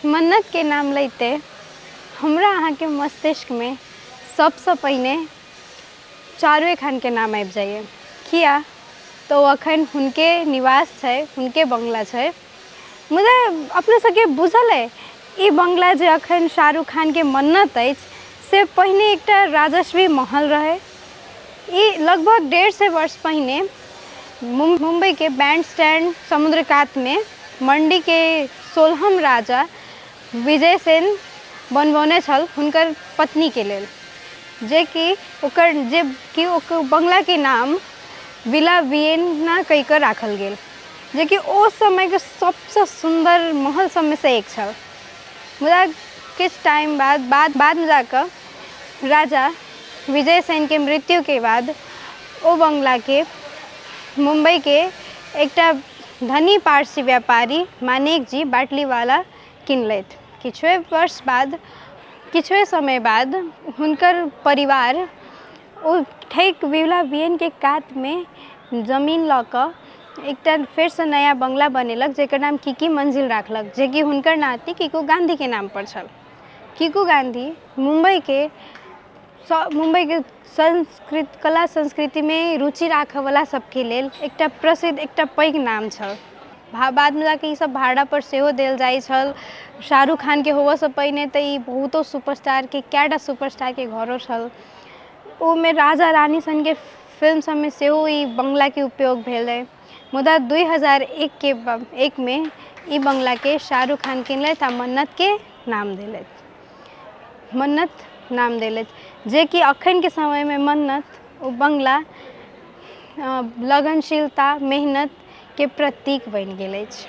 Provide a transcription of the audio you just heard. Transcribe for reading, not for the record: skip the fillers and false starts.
मन्नतके नाम लैते हमरा अहाँके मस्तिष्कमे सबसँ पहिने शाहरुखे खानके नाम आबि जाइए। किया तऽ ओ अखन हुनके निवास छै, हुनके बङ्गला छै। मुदा अपना सबके बुझल अइ ई बङ्गला जे अखन शाहरुख खानके मन्नत अछि से पहिने एकटा राजस्वी महल रहै। ई लगभग 150 वर्ष पहिने मुम्बईके बैंड स्टैंड समुद्र कातमे मण्डीके 16म राजा विजय सेन बनबौने छल हुनकर पत्नीके लेल, जेकि ओकर जे कि ओकर बङ्गलाके नाम विला वियना कहि कऽ राखल गेल, जेकि ओ समयके सबसँ सुन्दर महल सबमे सँ एक छल। मुदा किछु टाइम बाद बादमे जाकऽ राजा विजय सेनके मृत्युके बाद ओ बङ्गलाके मुम्बईके एकटा धनी पारसी व्यापारी मानेक जी बाटलीवाला किनलथि। किछुए वर्ष बाद, किछुए समय बाद हुनकर परिवार ओ ठैक विला वियनके कातमे जमीन लऽ कऽ एकटा फेरसँ नया बङ्गला बनेलक, जकर नाम कीकी मंजिल राखलक, जेकि हुनकर नाति कीकू गाँधीके नामपर छल। कीकू गाँधी मुम्बईके मुम्बईके संस्कृत कला संस्कृतिमे रुचि राखऽवला सबके लेल एकटा प्रसिद्ध एकटा पैघ नाम छल। बादमे जाकऽ ई सब भाड़ापर सेहो देल जाइ छल। शाहरुख खानके होबऽसँ पहिने तऽ ई बहुतो सुपरस्टारके कए टा सुपरस्टारके घरो छल। ओहिमे राजा रानी सनके फिल्म सबमे सेहो ई बङ्गलाके उपयोग भेल रहै। मुदा 2001के एकमे ई बङ्गलाके शाहरुख खान किनलथि आओर मन्नतके नाम देलथि, मन्नत नाम देलथि, जेकि अखनके समयमे मन्नत ओ बङ्गला लगनशीलता मेहनतके प्रतीक बनि गेल अछि।